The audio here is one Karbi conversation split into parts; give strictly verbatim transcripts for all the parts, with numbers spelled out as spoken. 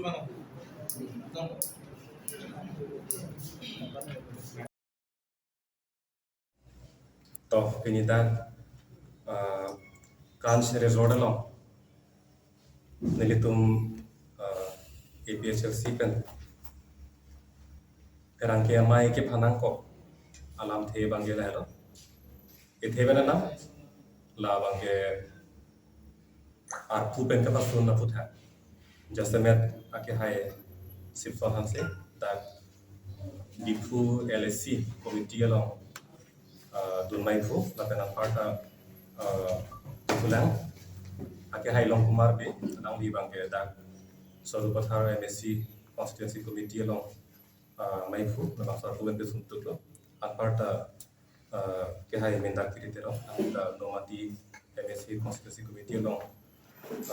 To, pini dak, uh, Kanch Resort along nelitum, uh, A P H L C pen pherangke amei kephan nangkok alamthe abangke lahelo. Kethe pen alam, la abangke arpu pen kapasun aputhak. Jasemet akehai Sipson Hanse, dak Diphu L A C committee along, uh, dun meiphu, lapen anparta, uh, pulang akehai Longkumar Bey, alangli abangke dak Sarupathar M A C constituency committee along, uh, meiphu, labangso arpu pen pesuntuklo. Anparta, uh, kehai Mindar Kiri Terang, anparta Nomati M A C constituency committee along,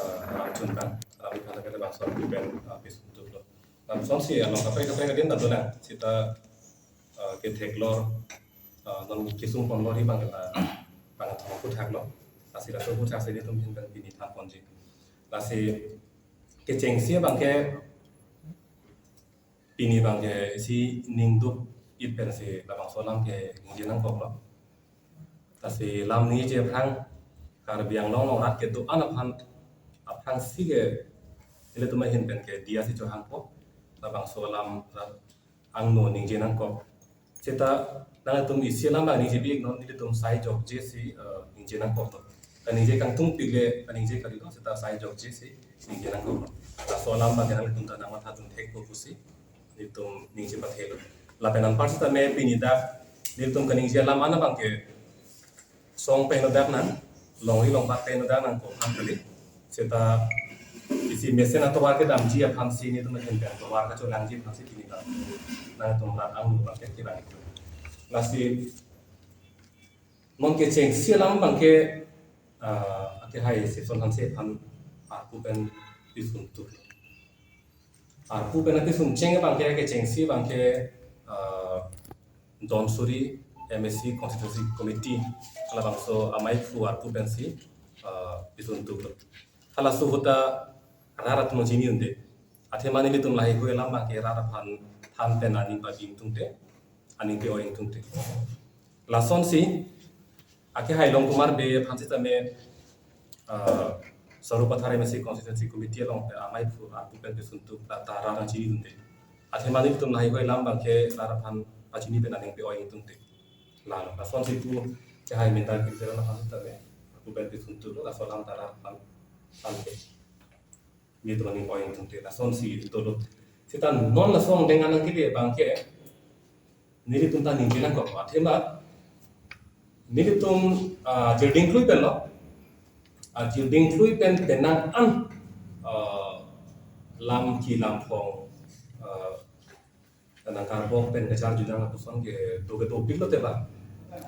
uh, Ramchun Kang, alangli aphan ke labangso arpu pen, uh, pesuntuklo. Lasonsi along kaprek kaprek adim ta dolang, seta, uh, ketheklor, uh, non kesung ponlor abangke la bang thong aputhaklo. Lasi laso aputhak si nelitum ahin pen pini than ponji. Lasi kechengsi abangke pini abangke isi ningduk-it pensi labangso alam keningje nangkoklo. Lasi lam ningje aphrang, Karbi Anglong along rat kedo-an aphan, aphrangsi ke ilitum ahin pen ke diya si chohangpo, labangso alam rat angno ningje nangkok. Seta nangtum isi alam abang ningjebi iknon, nelitum sai jokje si, eh, ningje nangkok to. Kaningje kangtungpik le kaningje kalilo, seta sai jokje si ningje nangkok to. Laso alam abang nangtum ta nangmatha dun thekpo pusi nelitum ningje pathelo. Lapen anpar seta me pini dak nelitum kaningje alam an abangke song pen nodak nang, longri longpat pen nodak nangkok aphan kali. Seta isi mesen atovar kedamji aphansi nelitum ahin pen tovar kacholangji aphansi pini dak nangtum rat angno abangke kevang. Lasi non kechengsi alam abangke, ah, akehai Sipson Hanse aphan arpu pen pesuntuk. Arpu pen pesuncheng abangke kechengsi abangke, ah, Donsuri M A C constituency committee, halabangso ameiphu arpu pensi, ah, pesuntuklo. Halaso ahut ta rat atum chini un-e. Athema nelitum laheihui alam abangke rat aphan than pen aning pabi ingtungte, aning pe-oi ingtungte. Lasonsi akehai Longkumar Bey aphan seta me, ah, Sarupathar M A C constituency committee along pen ameiphu arpu pen pesuntuk, rat ta rat chini un-e. Athema nelitum laheihui alam abangke rat aphan pachini pen aning pe-oi ingtungte. Lalo, lasonsi pu akehai Mindar Kiri Terang aphan seta me arpu pen pesuntuklo, laso alam ta rat aphan than pen nelitum aning pe-oi ingtungte, lasonsi dolo. Seta non laso angdeng anang kili abangke nelitum ta ningje nangkok, athema nelitum, ah, jirding klui penlo. Ah, jirding klui pen penang an, ah, lam ki lam phong, ah, nangkarbok pen kacharju nang lapuson kedo kedo pik lote ba.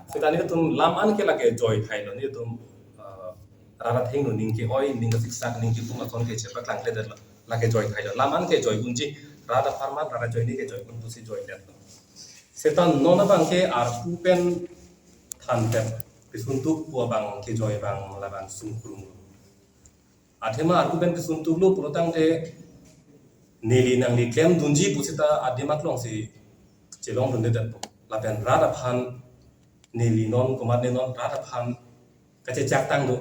Seta nelitum lam an ke lake joi thailo, nelitum, ah, rat athengno ning ke-oi, ning kesiksak, ning kepum ason ke chepaklangkledetlo, lake joi thailo. Lam an ke joi unji, rat apharman rat ajoine kejoi un pusi joidetlo. Seta non abangke arpu pen than pen pesuntuk pu abang kejoi abang labang sungkrung. Athema arpu pen pesuntuklo pulotangte neli nangli klemdunji pu seta adim aklongsi chelongdundedetpo. Lapen rat aphan neli non komatne non rat aphan kachechak tang do.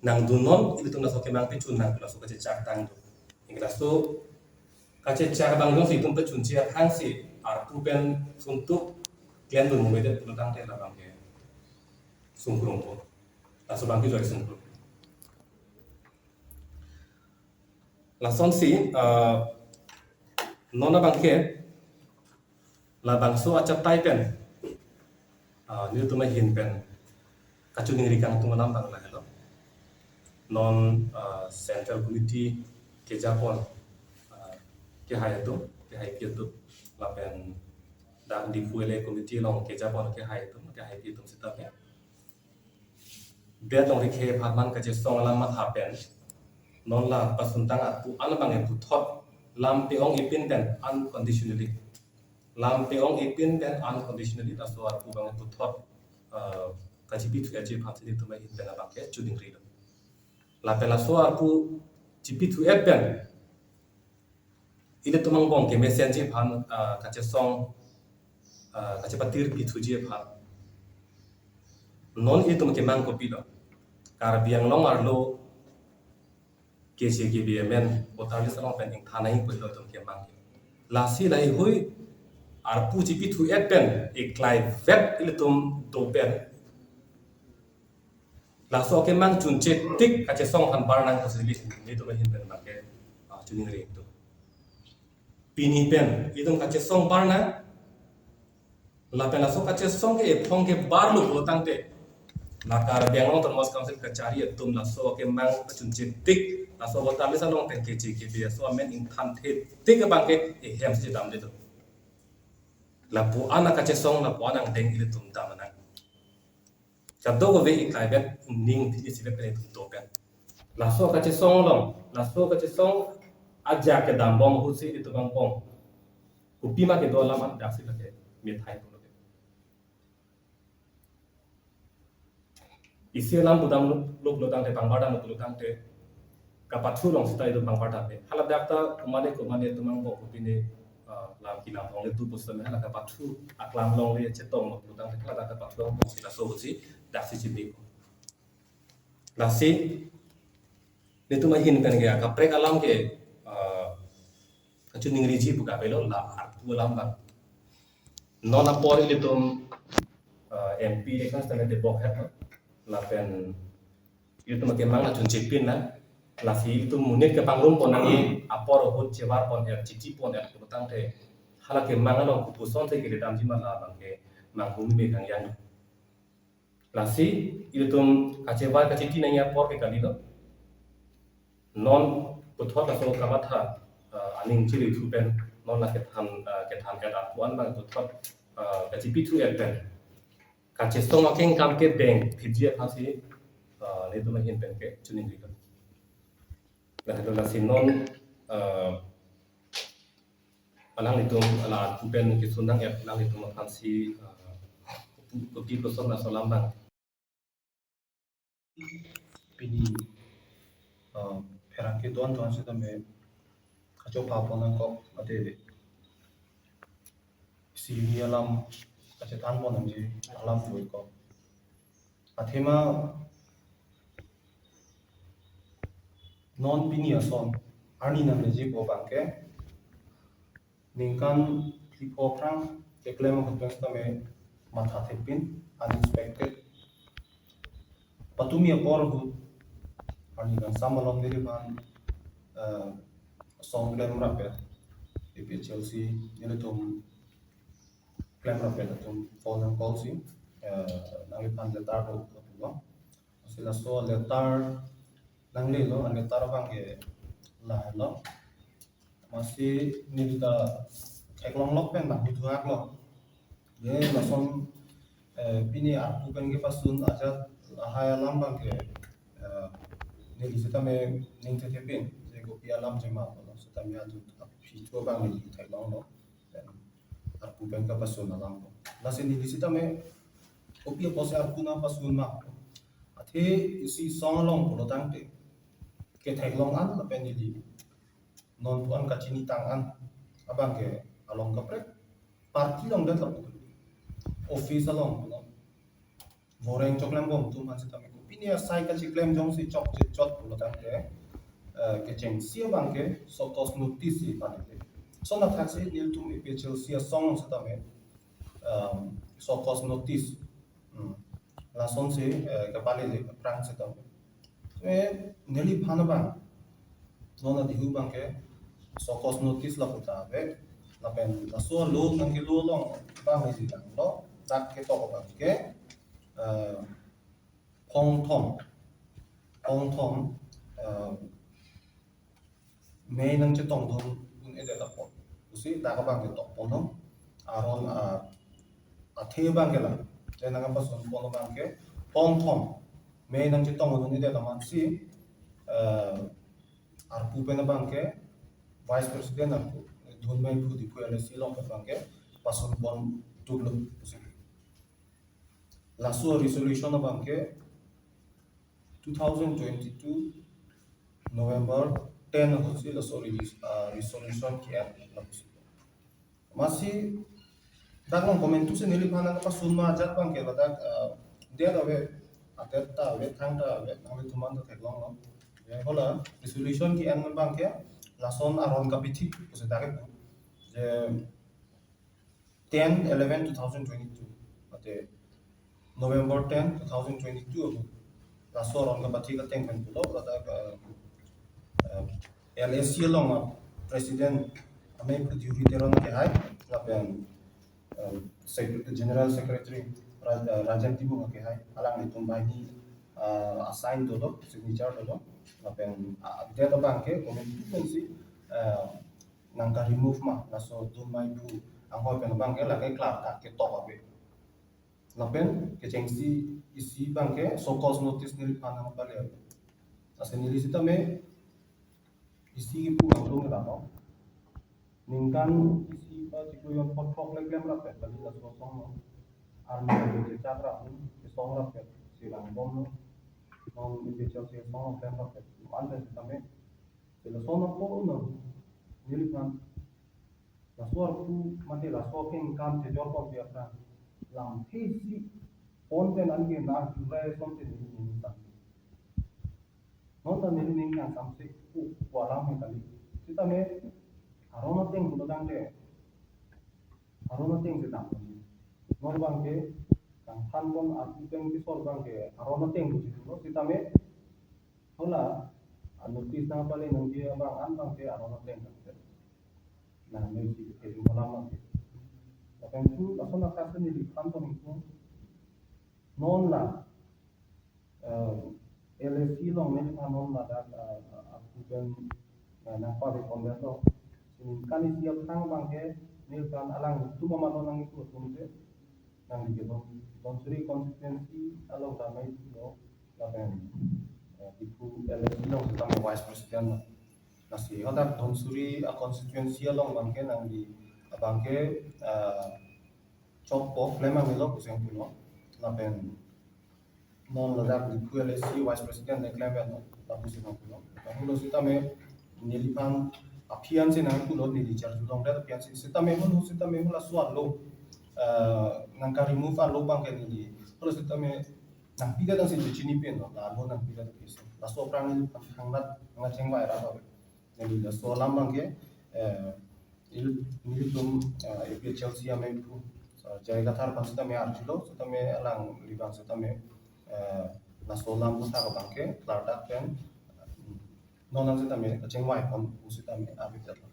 Nangdunnon ilitum laso kemang pechun nang laso kachechak tang do. Anke laso kachechak abang jongsi itum pechunche aphrangsi arpu pen suntuk klemdun mumedet pulotangte labangke sungkrungpo. Laso abangke joi sungkrung. Lasonsi, ah, non abangke labangso achatai pen, ah, nelitum ahin pen kachiningri kangtung alam abang lahelo. Non, ah, Central Committee kejapon, ah, kehai atum, kehaipi atum, lapen dak Diphu L A Committee along kejapon kehai atum, kehaipi atum seta ke det along rikhe apharman kachesong alam matha pen non la pasuntang arpu an abangke puthot lam pe-ong-ipin pen unconditionally. Lam pe-ong-ipin pen unconditionally laso arpu abangke puthot, eh, kachipithu-etji aphansi nelitum ahin pen abangke chiningrilo. Lapen laso arpu chipithu-et pen ilitum angbong kemesenji aphan, ah, kachesong, ah, kachepatir pithuji aphan. Non ilitum kemang kopilo? Karbi Anglong arlo K C K B M N voter list along pen ingthan nangji pu ilitum kemang ke. Lasi laheihui arpu chipithu-et pen iklai vet ilitum do pen, laso kemang chunche tik kachesong aphan bar nang pusi ilitum ahin pen abangke, ah, choningri do. Pini pen ilitum kachesong bar nang, lapen laso kachesong ke ephong ke barlo pulo tangte, la Karbi Anglong Autonomous Council kachari atum laso kemang chunche tik, laso voter list along pen K C K B laso amen ingthanthe tik abangke ehem si damde do. Lapu-an akachesong, lapu-an angdeng ilitum dam nang. Kadokave iklai vet, ning thili isivet pen itum do pen. Laso kachesong along, laso kachesong ajak kedam bom ahut si itum angbong kopima kedo alam an daksi lake methai pulo ke. Isi alam pudamlo, lo pulo tangte, pangbar damlo pulo tangte, kapathu along seta itum pangbar dam pe. Hala dak ta komane komane atum angbong kopine, ah, lam kelang along le tu pusitame hala kapathu aklam along le chetonglo pulo tangte, hala dak kapathu angbong seta so ahut si daksi chini ko. Lasi nelitum ahin pen ke akaprek alam ke, ah, kachoningriji pu ke avelo, la arpu alam abang. Non apor ilitum, ah, M P election sitame debok het, lapen ilitum akemang la chunchepin na, lasi ilitum monit kepangrum pon nangji apor ahut chevar pon er, chithi pon er pulo tangte, hala kemang along kopuson si kele damji ma, la abangke manghumeme kangyang. Lasi ilitum kachevar kachithi nangji apor ke kalilo. Non puthot laso kamatha, ah, aning chiri thu pen, non la kethan, ah, kethan et arpu an abang puthot, ah, kachipithu et pen, kachesong akeng kam kedeng phitji aphan si, ah, nelitum ahin pen ke choningri lo. Lahelo, lasi non, ah, alanglitum, ala arpu pen kesun nang et alanglitum aphan si, ah, kopi koson laso alam abang. Pini, ah, pherangke don don sitame kachopa pon nangkok, mate isi hini alam kachethan pon nangji alam pui kok. Athema non pini ason arni nangleji pu abangke ningkan phli pho phrang keklem ahut pen sitame mathathepin, unexpected. Patumi apor ahut arni kangsam along neli aphan, eh, song klemrap et, A P H L C nelitum klemrap et atum phone nang call si, eh, nangliphan letter do pulo. Si laso letter nanglelo, letter abangke lahelo. Amatsi neli ta theklonglok pen nang huthuaklo. Ye lason, eh, pini arpu pen kepasun ajat lahai alam abangke, eh, neli sitame ning thethepin, je kopi alamji ma pulo, sitame adu aphi thu abang neli theklonglo. Arpu pen kapasun alam. Lasi neli sitame kopi apotsi arpu nangpasun ma. Athe isi song along pulo tangte ketheklong an lapen neli non pu-an kachinitang an abangke along kaprek party along det lapu, office along pulo. Voreng choklem bom atum aphan sitame ko pini asai kachiklem jongsi chokche chot pulo tangte, eh, kechengsi abangke show cause notice si panele. Lason athaksi nelitum A P H L C asong sitame, um, show cause notice, hmm, lasonsi, eh, kapalele aphrang sitame. Eh, neliphan abang non adihu abangke show cause notice lapu ta ave. Lapen laso alo nangkelo along abang isi tanglo, dak ketok abangke, eh, phongthom, phongthom, eh, mei nangchetongdun un-edet apot pusi dak abangke tok ponlo. Aron, ah, athe abangke la, je nangpasun pon abangke phongthom mei nangchetongdun un-edet amatsi, eh, arpu pen abangke Vice President arpu, Dhunmei Phu Diphu L A C along pen abangke pasun pon tuklo pusi. Laso resolution abangke two thousand twenty-two November ten ahutsi laso release, ah, resolution ke-en lapusi. Amatsi dak along komantusi neliphan nangpasun ma ajat abangke ladak, ah, det ave, adet ta ave, thang ta ave, nanglitum an ta theklonglo. Ya, hala resolution ke-en abangke lason aron kapathik pusi dak ke. Je ten eleven two thousand twenty-two, mate November ten, two thousand twenty-two ahut laso aron kapathik ateng pen pulo, ladak, eh, eh, L A C along a President amei Puduri Teron akehai, lapen, eh, Secretary, General Secretary Raj-, eh, Rajen Timung akehai, alanglitum banghini, eh, assign dolo, signature dolo, lapen, ah, det abangke komantu pensi, eh, nangka-remove ma, laso dun mai phu anghoi pen abangke lake klardak ketok ave. Lapen kechengsi isi abangke show cause notice neliphan nangpale ave. Lasi neli sitame isi kipu angtung ke dano. Ningkan isi pachiklo jon phongo throk le klemrap pet kali laso asong along. Arni kechak rap, kesong rap pet, si langbomlo. Non A P H L C asong along klemrap pet. Ante sitame. Si lason apor uno, neliphan laso arpu mate laso akengkam chejor ponpe aphrang, lamthe isi pon pen anke nang jurai asonte neli ning samse. Non ta neli ning nang samse pu, pu alam he kali. Sitame aron ateng pulo tangte, aron ateng si dam. Non abangke nangthan pon arpu pen kesor abangke aron ateng pusi pulo, sitame hala a-notice nangpale nangji abang an abangke aron ateng tangte. Nang neli si kejung alam abangke. Lapen thu lason akhasi neliphan pon ingkung. Non la, eh, L A C along neliphan non ladak, eh, arpu pen, eh, nangpave pondetlo. Ningkan isi aphrang abangke neliphan alanglitum amat non nangkipu atum te nangli ke Don, Dhansiri constituency along damnai pulo, lapen, eh, Diphu L A C along sitame vice president lo. Lasi hadak Dhansiri a-constituency along abangke nangli abangke, eh, chokpo, klem angelo pusi nangpulo. Lapen non ladak Diphu L A C vice president le klem avelo, lapusi nangpulo. Lapulo sitame neliphan aphi ansi nangpulo, neli charju longdet aphi ansi. Sitame holo, sitame holo laso alo, eh, nangka-remove alo abangke neli, holo sitame nangpidet ansi neli chini pen lo, la alo nangpidet aphi si. Laso aphrang neliphan thangnat nangkachingvai ra lo. Neli laso alam abangke, eh, il-, nelitum, eh, A P H L C amei phu, eh, J I Kathar aphan sitame arjulo, sitame alangli abang sitame, eh, laso alam aputhak abangke klardak pen, mm, non an sitame kachingvai pon pu sitame abitet lo.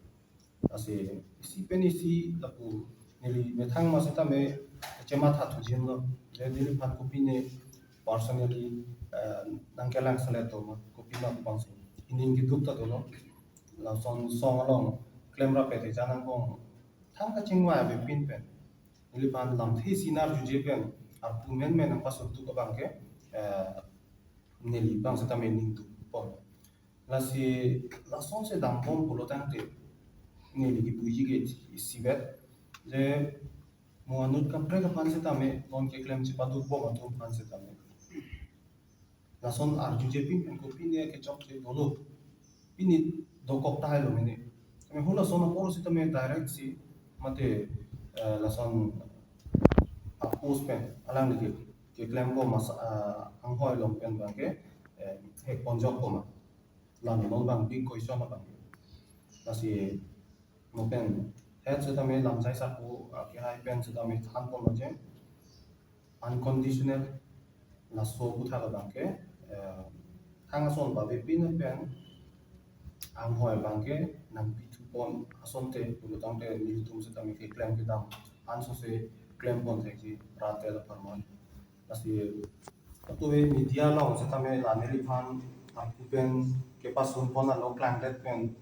Lasi isi pen isi lapu neli methang ma sitame chematha thujin lo. Je neliphan kopine personally, eh, nangkelang selet do ma, kopi ma pu abangsi ining keduk ta dolo. Lason asong along klemrap pet ejan angbong thang kachingvai avepin pen, neliphan lamthe isi nang arjuje pen arpu menmen nangpasuntuk abangke, eh, neli abang sitame ning duk pon. Lasi lasonsi dambom pulo tangte neli kipuji ke isivet, je mo anut kaprek aphan sitame, non keklem chepaduk bom atum aphan sitame, lason arjujepin pen kopine kechokche dolo, pini dokok tahai lo mene. Kami hula lason apor sitame direct si mate, eh, lason a-post pen alangli ke, keklem bom as, ah, anghoi along pen abangke, eh, hek ponjok bom ma. Lalo non abang big question abang. Lasi mo pen het sitame lamjai sako, ah, kehai pen sitame than ponlo je unconditional laso aputhak abangke, eh, thang ason ba avepin pen anghoi abangke nangpithu pon asonte pulo tangte nelitum sitame keklem kedam ansose klem pon thekji rat te apharman. Lasi atu media along sitame la neliphan arpu pen kepasun pon alo klangdet pen,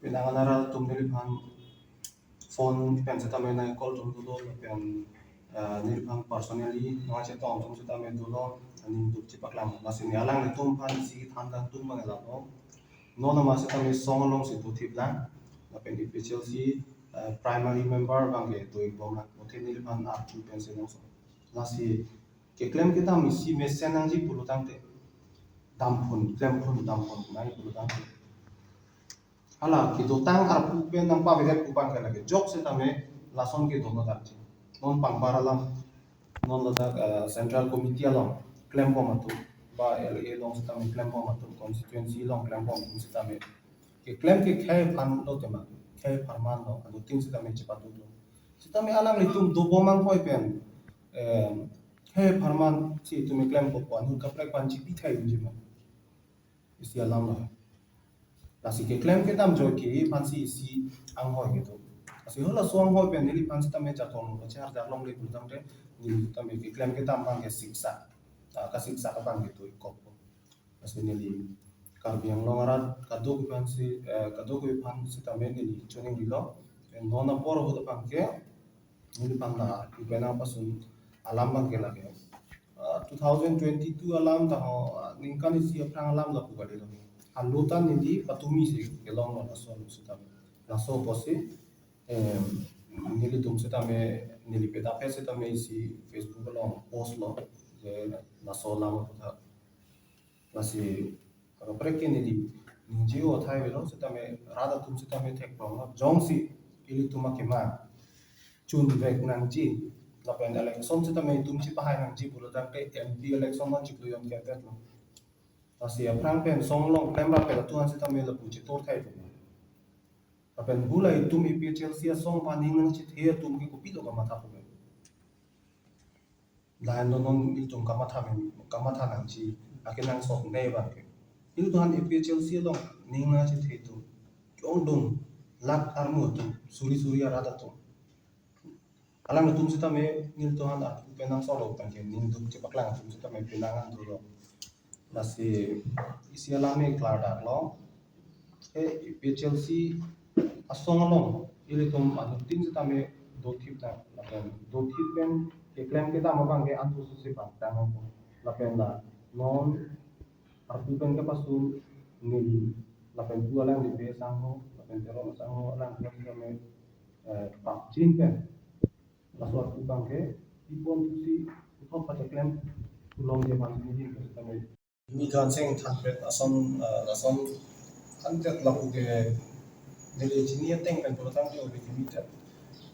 penang an arat atum neliphan phone pen sitame nang call atum dolo, pen, eh, neliphan personally nangchetong atum sitame dolo, aning duk chepaklang. Lasi ne alanglitum aphan isi than dam atum abang lalo. Non ama sitame asong alongsi dothip lang. Lapen A P H L C, eh, primary member abangke doibom lang. Mothe neliphan arpu pen si nangso. Lasi keklem kedam isi mesen nangji pulo tangte, damphun, klemphun, damphun nai pulo tangte, Hala kedotang arpu pen nangpavedet pu abang ke lake jok setame lason kedo nangji. Non pangbar alam, non ladak, eh, Central Committee along klembom atum, ba L A along setame klembom atum, constituency along klembom atum setame keklem ke khei aphan lo tema, khei apharman lo, anuttin setame chepatu lo. Setame alanglitum dobom anghoi pen, eh, khei apharman si itum keklem ko pu ahut kaprek aphan chipi thai unji ma. Isi alam lo. Lasi keklem kedam joike aphan si isi anghoi kedo. Lasi halaso anghoi pen neliphan setame jakong kachar jaklongle pulotangte neli setame keklem kedam abang ke siksa. Ah, kasiksa abang kedo ikop. Lasi neli Karbi Anglong arat kadokave aphan si, eh, kadokave aphan setame neli choningrilo. Non apor ahut abang ke neliphan la ipenang pasun alam abang ke lake, ah, two thousand twenty-two alam ta ho, ah, ningkan isi aphrang alam lapu kali lo. Halo ta neli patumi si kelong lo laso setame. Laso apotsi, em, nelitum setame, neli petap he setame isi Facebook along post lo, je laso alam aphuthak. Lasi kaprek ke neli ningje-o athai avelo setame rat atum setame theklong lo. Jongsi ilitum akemang chunvek nangji, lapen election setame itum chipahai nangji pulotangte M P election non chiklo jon ketet lo. Lasi aphrang pen song along klem rapet atum an setame lapu chetor thai atum. Lapen hu la itum A P H L C asong aphan ning nangchethe atum ke kopilo kamatha pu. Lahen lo non itum kamatha men, kamatha nangji akenangsot ne abang ke. Itum han A P H L C along ning nangchethe atum, jongdung, lak armu atum, suri suri arat atum. Alanglitum setame nelitum han arpu pen nangsolo pen ke ning duk chepaklang atum setame penang an dolo. Lasi isi alam ke klardak lo. Ke A P H L C asong along ilitum anuttin setame dothip ta, lapen dothip pen keklem kedam abang ke antu susi bantang. Lapen la non arpu pen ke pasun neli lapen pu alangli pe sangho, lapen Teron sangho, alangtum setame, eh, pakchin pen laso arpu abang ke ipon pusi ithop pacheklem pulongji aphan neli setame. Mi Ganseng thanpet ason, eh, lason thanpet lapu ke neli chini ateng pen pulotangte ove kimi ta.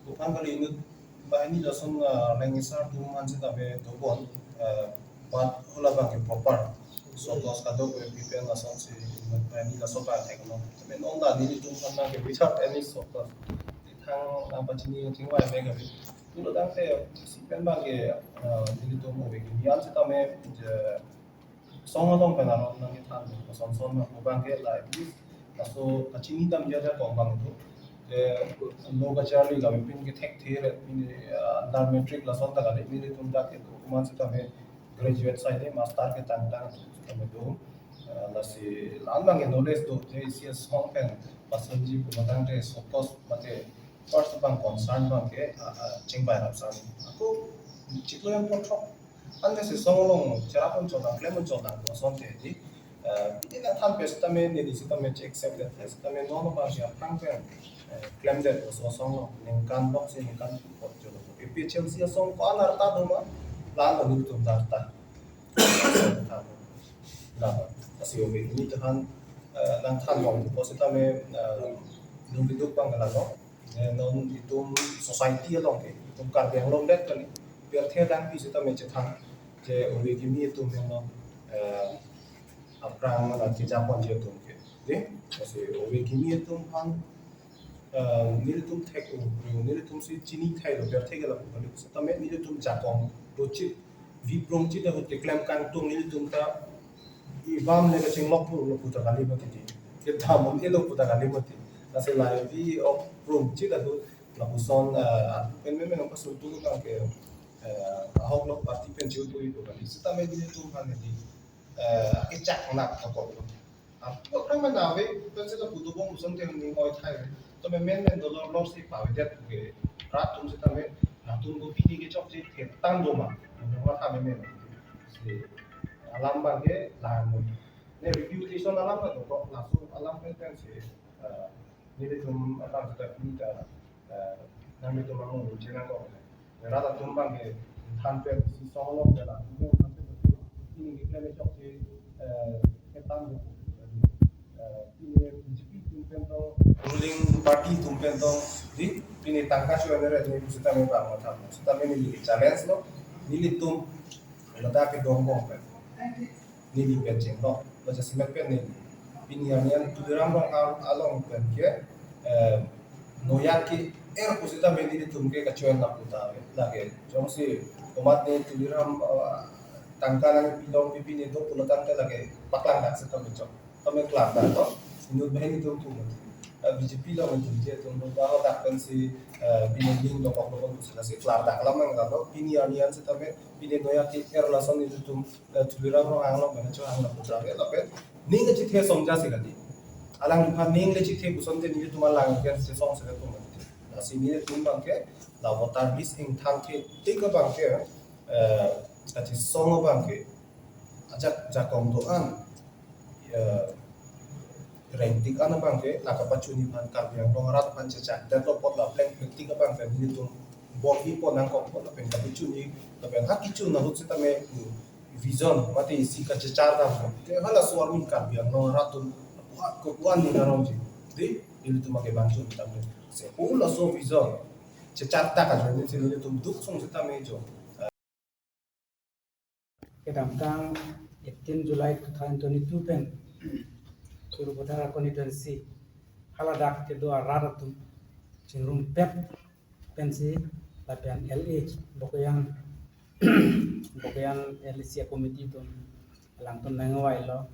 Buphan kali inut banghini lason, eh, Langesar atum an setame dobom, eh, but hala abang ke proper source kadokave pen lasonsi inut banghini laso abang thek lo. Tapi non ta nelitum aphan abang ke without any source. Thang nangpachini chingvai me kali. Pulotangte isi pen abang ke, eh, nelitum ove kimi an setame je song along pen aron nangkethan ason son abang ke la at least laso kachini dam jaja kong abang do. Je lo kacharli kave pin ke thekthe re pin, eh, under matric lason ta kali, nelitum ta ke komat setame graduate side master ketang tang setame do. Eh, lasi la-an abang ke knowledge do, je isi asong pen pasunji pu matangte focus mate first abang concern abang ke, ah, ah, chingvai rap sa. Ako chiklo jon pon throk ante si song along cherap un chodang, klem un chodang, asonte di. Eh, pini nangthanpet setame, neli setame che-accept det setame, non abang si aphrang pen, eh, klemdet laso asong along, ningkan bok si ningkan pon cholo. A P H L C asong ko-an arta do ma, la-an lo nelitum ta arta. Lasi ove kimi ta han, eh, nangthan long ko setame, eh, nung biduk abang ke la no. Eh, non itum society along ke, itum Karbi Anglong det kali. Pirthe dangpi setame chethan, je ove kimi atum non, eh, aphrang mana kejaponji atum ke. Dei, lasi ove kimi atum aphan, eh, nelitum thek-o, nelitum si chini thailo, pirthe ke lapu kali. Setame nelitum jakong dochit, vi prongchit ahut keklem kangtung nelitum ta, ibam le kachinglok pu lo pu ta kali mati. Kedam un-elo pu ta kali mati. Lasi la vi-ok prongchit ahut lapuson, eh, pen men men pasun tu abang ke, eh, ahok lo party pen chiu tu ipo kali. Setame nelitum aphan di, eh, kechak nak thapok lo. Ah, ko kan mana ave, pen seta putu bom son te ni oi thai. To men men men dolo lor si pavedet ke rat atum setame, latum ko pini kechokche thetang do ma. Nungwa ta men men. Si alam abang ke lahan mo. Ne reputation alam na do ko, laso alam pen pen si, eh, nelitum alam seta pini ta, eh, nanglitum amung chenang ko. Rat atum abang ke thanpet si song along ke la, thanpet si ini ke klem chokche, eh, ketan do. Pini B J P atum pen tong, ruling party atum pen tong, di pini tangka chuan re ni pusita me bang matha. Pusita me neli challenge lo, nelitum ladak ke dong bong pen. Neli pen cheng lo, lo jasemet pen neli. Pini anian Tuliram Ronghang along pen ke, eh, noyak ke-er pusita me nelitum ke kachuan lapu ta lake. Jongsi komat ni Tuliram, eh, tangka nangpilong pipi ni do pulo tangte lake paklang dak seta me chok. Tame klar dak lo, inut bahini tum tum. Eh, B J P lo tum je tum tum ba dak pensi, eh, pini ling dokok dokok tum sila si klar dak lam ang lo, pini anian seta me, pini noyak ke-er lason nelitum, eh, Tuliram Ronghang lo, mana cho ang lo putra ke, lapen, ning ke chithe songja si kadi. Alangliphan ning le chithe puson te nelitum alang ke si song sila tum. Lasi nelitum abang ke, la voter list ingthanthe tik abang ke, eh, kachisong abang ke, ajak jakong do-an, eh, rengtik an abang ke, la kapachuni aphan Karbi Anglong arat aphan chechak det lo apot la pleng pleng tik abang ke nelitum bor-i pon nangkok apot lapen kapachuni, lapen ha kechun ahut seta me, mm, vision mate isi kachechar dam ke halaso arni Karbi Anglong arat atum ko ko-an ni arongji. Di, nelitum ake bang chun tam de. Se halaso vision chechar ta ka joni si nelitum duk song seta me jo. Kedamtang eighteen July two thousand twenty-two pen Sarupathar constituency haladak kedo arat atum chingrumpet pensi lapen L A Bokajan, Bokajan L A C committee atum alangtum nangvai lo.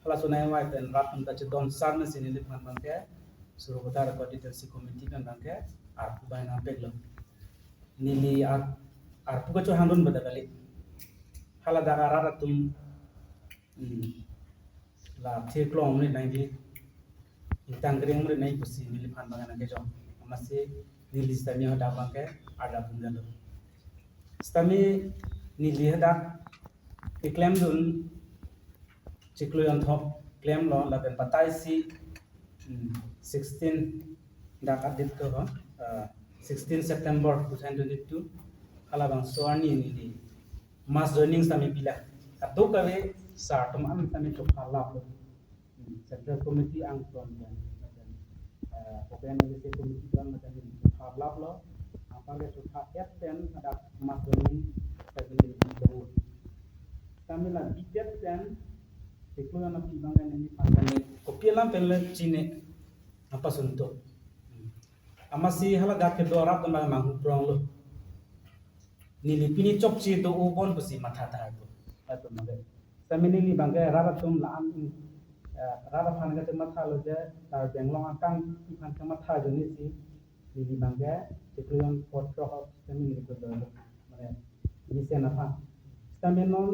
Halaso nangvai pen rat atum ta chedon sar nangsi neliphan abang ke Sarupathar constituency committee pen abang ke arpu bai nangpek lo. Neli ar arpu kachohangdun bada kali. Haladak arat atum, hmm, la thirklong ri nangji, ingtang kring ri nangji pusi neliphan abang nangkejong. Amatsi neli sitame hadak abang ke arda pun galo. Sitame neli hadak keklemdun chiklo jonthop klemlo lapen batai si, hmm, sixteen dak adit ko, uh, sixteen September two thousand twenty-two halabangso arni neli mass joining sitame pilo. Kadokave sar atum an sitame chopha lap lo. Hmm, Central Committee angton pen, eh, Bokajan L A C committee angton pen neli chopha lap lo. Apar ke chopha et pen hadak mass joining sitame neli pilo. Sitame la bidet pen chiklo jon aphi abang ke neliphan ke kopi alam pen le chine apa suntuk. Amatsi haladak kedo arat atum abang manghu prong lo. Neli pini chokche do-o bon pusi matha tahai po. Atum abang ke. Sitame neli abang ke rat atum la-an, eh, rat aphan ke matha lo je, Karbi Anglong akangpi aphan ke matha joni si, neli abang ke chiklo jon phongo throk sitame neli kedo lo. Mane, neli sen aphan. Sitame non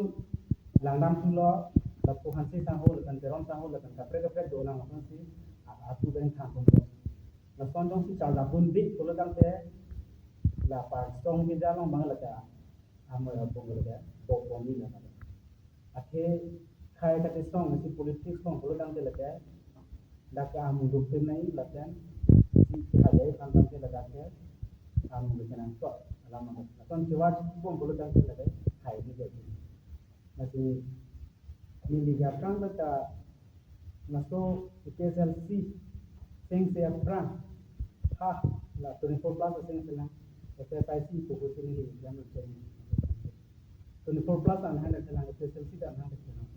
langdam thulo, lapu Hanse sangho, lapen Teron sangho, lapen kaprek kaprek dolang aphansi, a-, arpu pen than pon lo. Lason jongsi charjabunbik pulo tangte, la par song keja along abang lake, amoi abang lake, bo bo ni lake. Athe khai kachesong, si politics along pulo tangte lake, dak ke amuluk pen nai lapen, si kehajai aphan tangte lake, amuluk pen nangkok, alam abang. Lason kewa chikbom pulo tangte lake, khai ni jadi. Lasi neli aphrang ta laso H P S L C seng se aphrang ha la twenty-four plus seng selang H S I C puku sini di jam jam. Twenty-four plus an hana selang H S L C dan hana selang.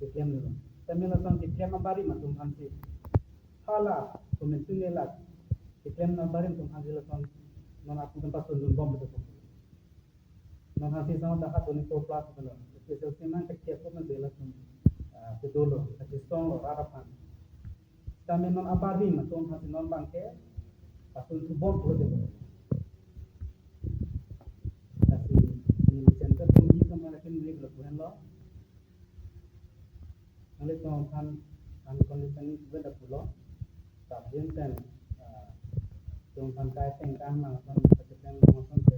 Keklem dulu. Kami lason keklem abari atum aphansi. Hala, komentu nela. Keklem abari atum aphansi lason non aku tempat sundun bom betul. Non Hanse sangho dak twenty-four plus pulo. Special sing nangkekep ko man jela sung, ah, kedolo, kachisong lo, rat aphan. Sitame non abari atum aphansi non abang ke, pasun thubom pulo dolo. Lasi, neli Central Committee atum aphan akin neli pulo puhen lo. Nanglitum aphan unconditional weda pulo. Sabjin pen, ah, tum aphan kai teng kang nang aphan pachepen nang aphan ke.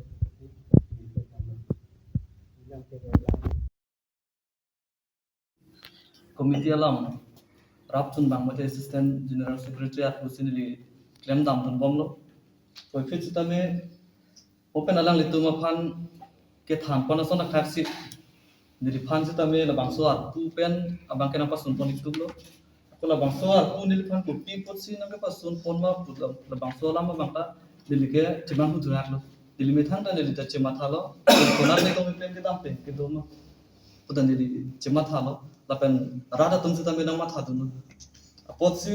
Committee alam, rap chun bang mate Assistant General Secretary at pusi neli klem damdun bomlo. Puvoiphit sitame, open alanglitum aphan kethan pon ason akhar si, neliphan sitame labangso arpu pen abang ke nangpasun pon iktumlo. Ko labangso arpu neliphan kopi apotsi nangkepasun pon ma pu la, labangso alam abang ta neli ke chemanghu thuraklo. Neli methang ta neli ta chemathalo. Konat ne kong pen kedam pen kedo ma pu ta neli chemathalo. Lapen rat atum sitame nangmathadunlo. Apotsi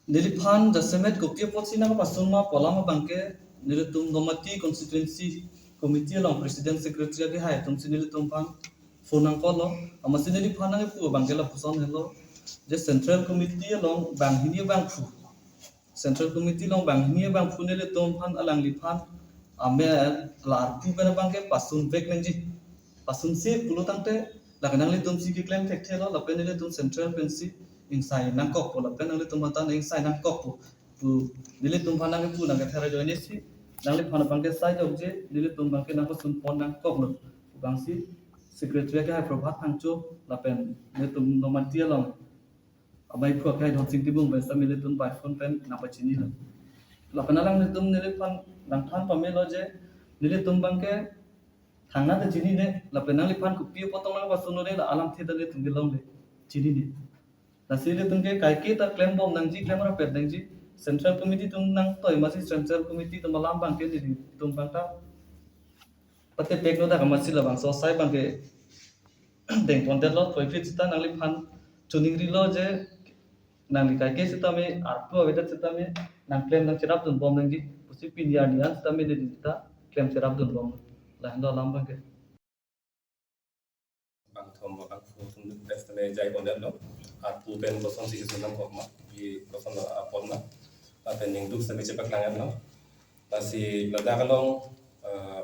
neliphan jasemet kopi apotsi nangpasun ma pu alam abang ke nelitum Nomati Constituency Committee along President Secretary akehai atumsi nelitumphan phone nangkoklo. Amatsi neliphan nangpu abang ke lapuson helo, je Central Committee along banghini abangphu, Central Committee along banghini abangphu nelitumphan alangliphan ame la arpu pen abang ke pasunvek nangji. Pasunsi pulo tangte lake nanglitumsi keklem thekthelo, lapen nelitum Central pensi ingsai nangkokpo, lapen nanglitum atan ingsai nangkokpo pu nelitumphan nangpu nangkether ajoinesi nangliphan abang ke sai jokje, nelitum abang ke nangpasun pon nangkoklo pu abangsi Secretary akehai Prabhat Phangcho lapen nelitum Nomati along ameiphu akehai Dhonsing Timung pen sitame nelitum by phone pen nangpachinilo. Lapen alanglitum neliphan nangthan pamelo je nelitum abang ke thangnat ta chinine, lapen nangliphan kopi apot tong nangpasunlo ne la alamthe ta nelitum kelongle, chinine. Lasi nelitum ke kaike ta klembom nangji, klem rapet nangji. Central Committee atum nangtoi amatsi Central Committee atum alam abang ke nelitum abang ta patepeklo, dak amatsi labangso asai abang ke dengpondetlo. Puvoiphit sita nangliphan choningrilo je nangli kaike sitame arpu avedet sitame nangklem nangcherapdunbom nangji pusi pini arni an sitame neli ta klem cherapdunbom. Lahenlo alam abang ke. Bangthom bangphu atum pen sitame jaipondetlo. Arpu pen kosonsi kesun nangkok ma, pi koson apot ma, lapen ningduk sitame chepaklang-etlo. Lasi ladak along, eh,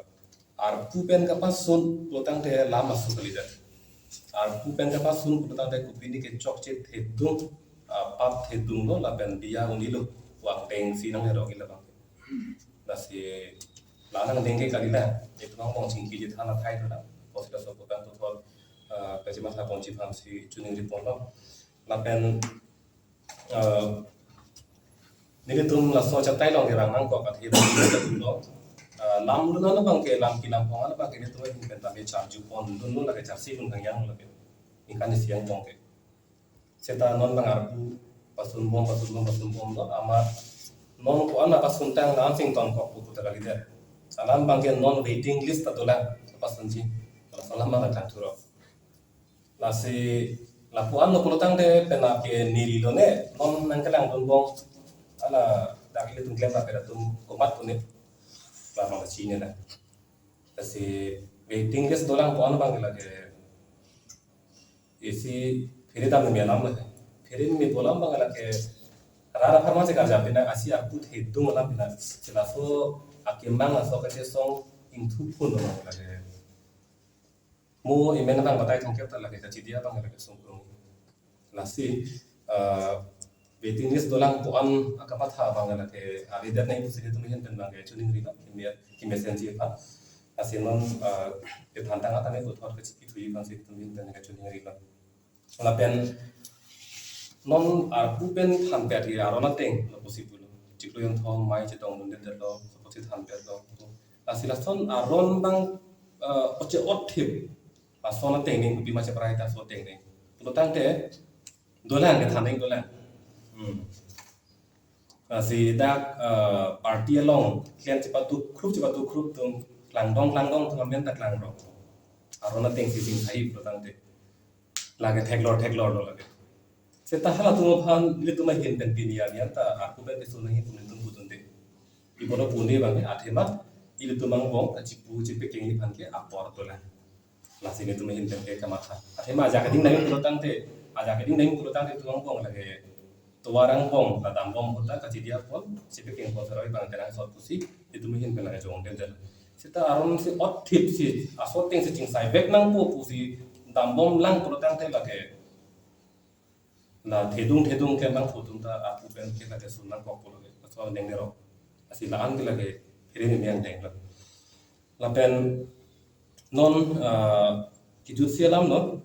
arpu pen kapasun pulo tangte lam asu kalidet. Arpu pen kapasun pulo tangte kopine ke chokche thedung, ah, pap thedunglo lapen biya unilo, vangdengsi nangherok ila abang. Lasi la nangdeng ke kalila, itum angbong chingki chethan athai dolang. Apotsi laso pu abang puthot, ah, kachematha ponji aphansi choningri ponlo. Lapen, ah, nelitum laso chatai along kerang nangkok athe abang ke nelitum lo, ah, lam dun an abang ke, lam kelang pong an abang ke nelitum ahin pen tame charju pondunlo, lake charsi dun kangjang lake. Ningkan isi angbong ke. Seta non abang arpu pasunbom, pasunbom, pasunbomlo, amat non ko-an apasuntang la-an sing tonkokpo pu ta kalidet. Alam abang ke non waiting list ta dolang pasunji. Laso alam abang ta klangthurok. Lasi lapu-anlo pulo tangte penap ke neli lone, non nangkelangdunbom. Ala dak ilitum klem rapet atum komat pu ne, la abang ta chinine la. Lasi waiting list dolang ko-an abang ke lake isi phere damneme alam lake. Phere meme pu alam abang lake rara pharma chekarjap pina, asi arpu thedung alam pina. Si laso akemang laso kachesong ingthu phun abang lake. Mo amen abang batai thomkep ta lake kachidi abang lake sungkrung. Lasi, eh, waiting list dolang ko-an akamatha abang lake avedet nangji pusi nelitum ahin pen abang ke choningrilo, keme, kemesenji aphan. Lasi non, eh, kethan tang atame puthot kachikithuji aphansi nelitum ahin pen ke choningrilo. Lapen non arpu pen thanpet ke aron ateng lo pusi pulo. Chiklo jonthom amei chetongdundetlo, pusi thanpetlo. Lasi lason aron abang, eh, oche-ot thip. Lason ateng ning, kopima cheprai ta lason ateng ning. Pulo tangte dolang, kethan ning dolang. Hmm. Lasi dak, eh, party along klem chepatukrup, chepatukrup atum klangdong, klangdong atum amen ta klangrok. Aron atengsi chingsai pulo tangte. Lake theklor, theklorlo lake. Seta halatum aphan nelitum ahin pen pini arni an ta arpu pen kesun nangji pu nelitum pudunde. Ibono pune abang ke athema ilitum angbong kachipu chepekengji aphan ke apor dolang. Lasi nelitum ahin pen ke kamatha. Athema ajak ading nangji pulo tangte, ajak ading nangji pulo tangte itum angbong lake tovar angbong la dambom ahut ta kachidi apot chepekeng apot seroi abang terang sot pusi itum ahin pen lake jongdedetlo. Seta aron si ot thipsi laso atengsi chingsaivek nangpo pusi dambomlang pulo tangte lake la thedung thedung ke abangphu atum ta arpu pen ke lake sun nangkokpo lake. Laso aneng derok. Lasi la-an ke lake phere meme angdeng lo. Lapen non, ah, kejutsi alam lo.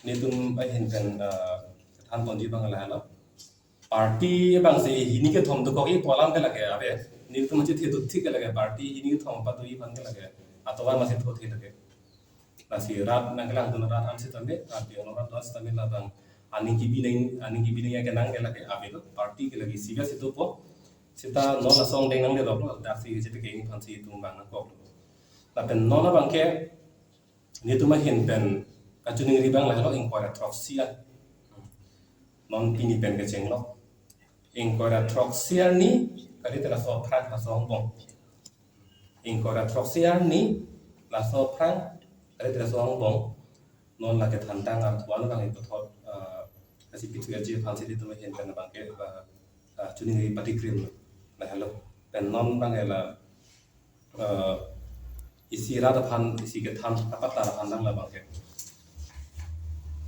Nelitum ahin pen, ah, than ponji abang lahelo. Party abangsi hini kethom dokokji pu alam ke lake ave. Nelitum achi theduk thik ke lake party hini kethom patuji aphan ke lake atovar masi thothe lake. Lasi rat nangkelangdun rat an sitame, rat yang rat an sitame labang aning kebi nang, aning kebi nang ya kenang ke lake avelo, party ke lake isi bias itu po. Sita non laso angdeng nangledoklo, daksi kejepeke aphansi itum bang nangkoklo. Lapen non abangke nelitum ahin pen kachiningri abang lahelo ingkoi ra throksi an. Non pini pen kechenglo. Ingkoi ra throksi arni, kali tela so aphrang laso angbong. Ingkoi ra throksi arni, laso aphrang, kali tela so angbong. Non lake thantang arpu an abang iputhot, ah, kasi pithu aji aphansi nelitum ahin pen abangke, ah, ah, chiningri patikrim lahelo. Pen non abangke la, eh, isi rat aphan, isi kethan kapatlar aphan nang labangke.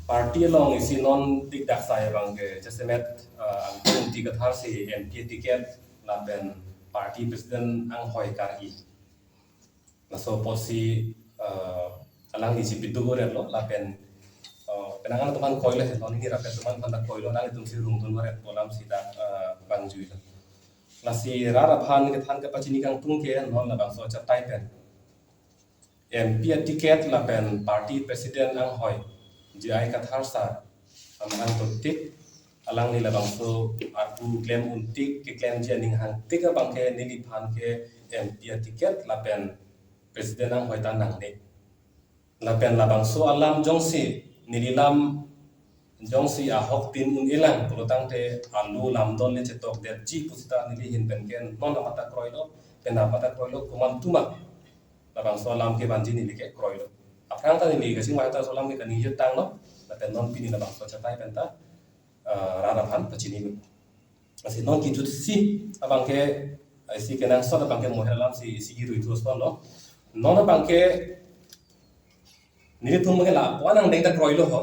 Party along isi non dikdak sai abangke, jasemet, eh, Angtong Ingti Kathar si M P ticket lapen party president anghoi kar-i. Laso apotsi, eh, alangli si pitu goret lo, lapen, eh, penang atum aphan koilo he, non ini rakyat atum aphan ta koilo, nanglitum si rungdun varet pu alam si dak, eh, bang juilo. Lasi rat aphan kethan kepachini kangtung ke non labangso achatai pen M P aticket lapen party president anghoi J I Kathar sir amahang totik, alangli labangso arpu klem untik, keklemji aning hangtik abangke neliphan ke M P aticket lapen president anghoi ta nangne. Lapen labangso alam jongsi neli lam jongsi ahok tin un-elang pulotangte alu lamdon le chetokdetji pu sita neli ahin pen ke non amat ta kroilo, pen amat ta kroilo, komantu ma labangso alam kevanji neli ke kroilo. Aphrang ta neli kachingvai ta laso alam ke kaningje tanglo, lapen non pini labangso achatai pen ta, eh, rat aphan pachinilo. Lasi non kejutsi abangke, eh, isi kenangsot abangke moher alam si isi kirui thu asonlo. Non abangke nelitum abangke lapu-an angdeng ta kroilo ho.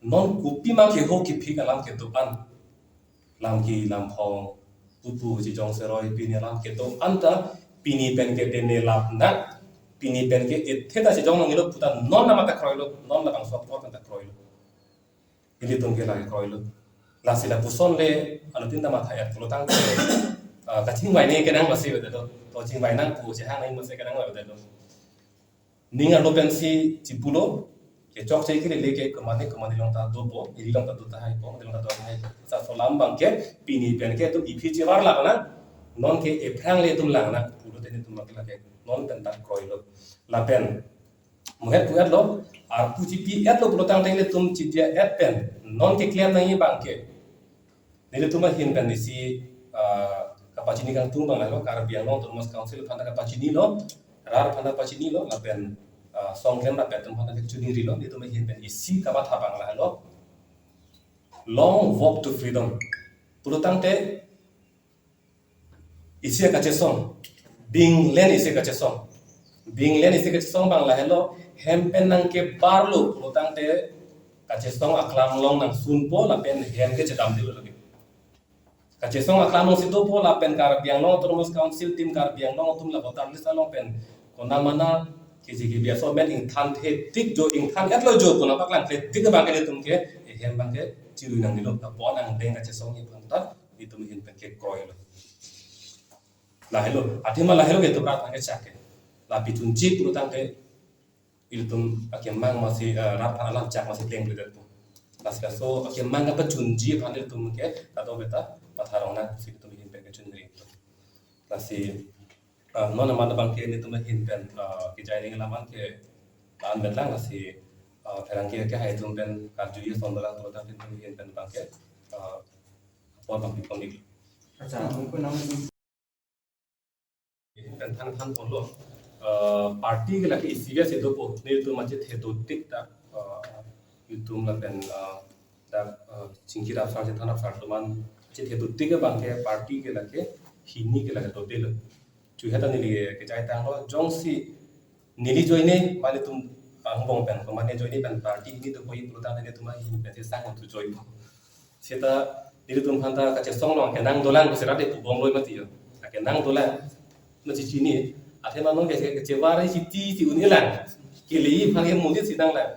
Non kopima keho kephik alam kedo-an. Lam ki lam phong, pupu chijong seroi pini alam kedo-an ta pini pen ke dene lap nak, pini pen ke ethe ta chijong nangilo pu ta non amat ta kroilo, non labangso apor pen ta kroilo. Ilitum ke lake kroilo. Lasi lapuson le, anuttin ta matha-et pulotangte, ah, kachingvai ne kenang masi avedet lo. To chingvai nang pu chehang nang masi kenang avedet lo. Ning arlo pensi chipulo, kechokche kelele ke kemane kemane along ta dopo, ili along ta do tahai po, ili along ta do tahai. Sa laso alam abangke, pini pen ke itum iphi chivar lak nang, non ke ephrang le itum lang nang, pulote nelitum abangke lake, non pen ta kroilo. Lapen, mohet pu-et lo, arpu chipi-et lo pulotangte nelitum chidia-et pen, non keklem nangji abangke. Nelitum ahin pen isi, ah, kapachini kangtung abang lahelo, Karbi Anglong Autonomous Council aphan ta kapachinilo, rat aphan ta pachinilo, lapen, ah, song klem rapet atum aphan ta kachiningrilo, nelitum ahin pen isi kamatha abang lahelo. Long walk to freedom. Pulotangte isi kachesong, binglen isi kachesong. Binglen isi kachesong abang lahelo, hem pen nangkebarlo pulotangte kachesong aklam along nangsunpo lapen hem ke chedamdetlo lake. Kachesong aklam alongsi dopo lapen Karbi Anglong Autonomous Council tim Karbi Anglong atum la voter list along pen kona mana kisi kibi aso men ingthan thetik jo, ingthan-et lo jo, kona paklang thetik abangke nelitum ke, eh, hem abangke chirui nangnelo, lapu-an angdeng kachesong aphan ta nelitum ahin pen ke kroilo. Lahelo, athema lahelo ke itum rat aphan kechak ke. La pithunji pulotangte ilitum akemang masi, eh, rat aphan alam chak masi plengpledetpo. Lasi laso akemang kapachunji aphan ilitum ke kadokave ta patharong nangsi itum ahin pen kachiningri. Lasi, eh, non amat abangke nelitum ahin pen, eh, kejai ning laman ke la-an bet lang lasi, eh, pherangke kehai atum pen karjuji ason dolang pulotangte nelitum ahin pen abangke, eh, apor abang pipon ik. Acha, mungkin namun Pen than than ponlo. Eh, party ke lake isi bias itu po. Nelitum achethe dotik ta, eh, itum lapen, eh, dak, eh, chingki rapsar chethan rapsar atum an achethe dotik abangke party ke lake hini ke lake dodelo. Chuheta neli kejai tanglo jongsi neli joine mane itum angbong pen, mane joine pen party hini dokok-i pulotangte nelitum ahin pen si sang tu joipo. Seta nelitum aphan ta kachesong along kenang dolang, seta de pubom loi mati yo. Kenang dolang. Masi chini, athema non ke, ke chevar si ti si un-elang. Kele aphan ke mulit si nanglang.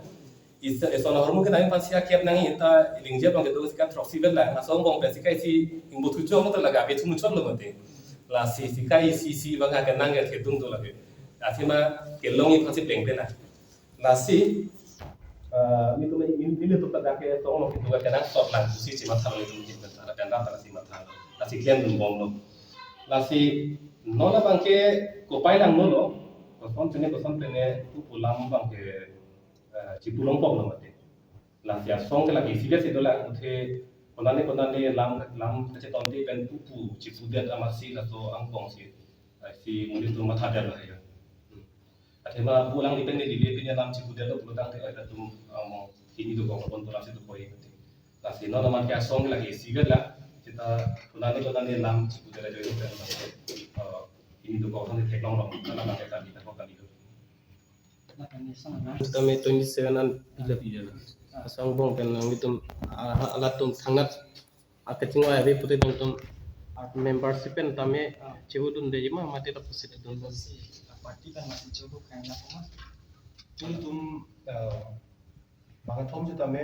Isi, isi ahormu ke nang aphan si akep nangji ta, ilingjep abang kedo si ka throksi bet lang. Laso angbong pen si ka isi ingbut huchong lo ta lake, abe thum chot lo mati. Lasi, si ka isi, si abang kenang ke thedung do lake. Athema kelongji aphan si plengple lang. Lasi, eh, nelitum, neli, nelitum pada ke tong lo, nelitum ke kenangsot lang pusi si matha lo, nelitum ke bentar dan rata si matha lo. Lasi klemdun bomlo. Lasi non abang ke kopai lang non lo. Koson pene, koson pene pu pu lam abang ke, eh, chipulong pok lo mati. Lasi asong ke lake isivet si dolang, athe konane konane lam, lam kachetonte pen pu pu chipudet amatsi laso angbong si, eh, si nelitum mathadet lo ya. Hmm. Athema pu lang ni pen ni lili pen lam chipudet lo pulotangte, eh, latum, ah, mo hini dokok pon pu lam si dokok. Lasi non amat ke asong ke lake isivet la. Seta konane konane lam chipudet ajoine pen, eh, hini dokok tangte theklong lo. Karena lake kali, kali. Tame twenty seven an pila pila na. Asong angbong pen nanglitum, ah, halatum thangnat akachingvai ave pute nangtum membership pen tame chehudunde ma mate ta pusi dun. Si party pen masi chobu kain la koma. Nelitum, eh, bang kethom si tame,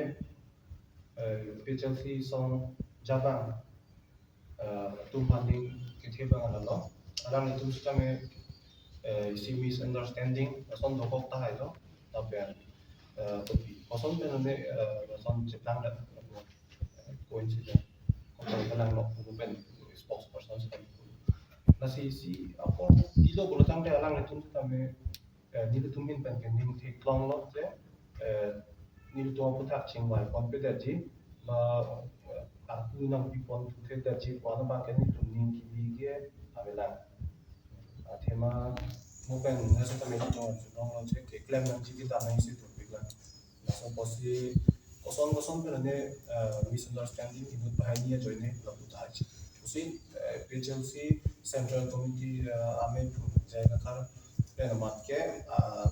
eh, P H L C song jabang, eh, atum aphan ning kethe abang alalo. Alanglitum si tame, eh, isi misunderstanding ason dokok tahai lo. Lapen, eh, kopi koson pen ne, eh, ason cheplang dak, eh, coincidence. Kopi kelang lok pu pen spokesperson si tame. Lasi isi apor pilo pulotangte alanglitum si tame, eh, nelitum ahin pen ke ning theklong lo je, eh, nelitum aphuthak chingvai ponpedetji, ma, eh, arpu nangpi pon thudetji pu an abang ke nelitum ning kili ke avelang. Athema mo pen nelitum tame nelitum chinong lo je keklem nangji kedam nangji si topik lang. Laso apotsi koson koson pen ne, eh, misunderstanding inut banghini ajoine lapu tahai. Pusi, eh, P H L C Central Committee, eh, amei phu J I Kathar pen amat ke, ah,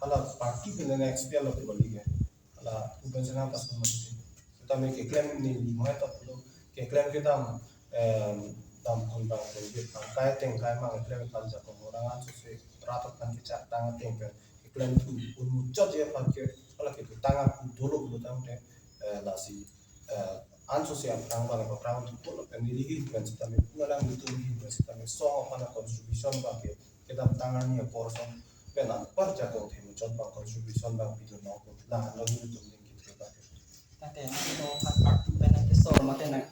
hala party pen ne expel lo pu bali ke. Hala pu pen senang pas mati. Seta me keklem ni ni mo ta pulo. Keklem kedam, em, dam kon bang kon je tangkai tengkai mang keklem kan jakong orang an sose rat aphan kechak tang teng pen keklem thu un muchot je aphan ke hala ke tang aku dolo pulotangte, eh, lasi, eh, ansose aphrang abang aphrang thu polo pen neli ahin pen seta me pu alanglitum ahin pen seta me song aphan contribution abang ke kedamtang arni apor song pen anpar jakong the muchot abang contribution abang pidun nangkok la lo nelitum ning kethe abang. Tangte nangtum aphan party pen nangkesor mate nang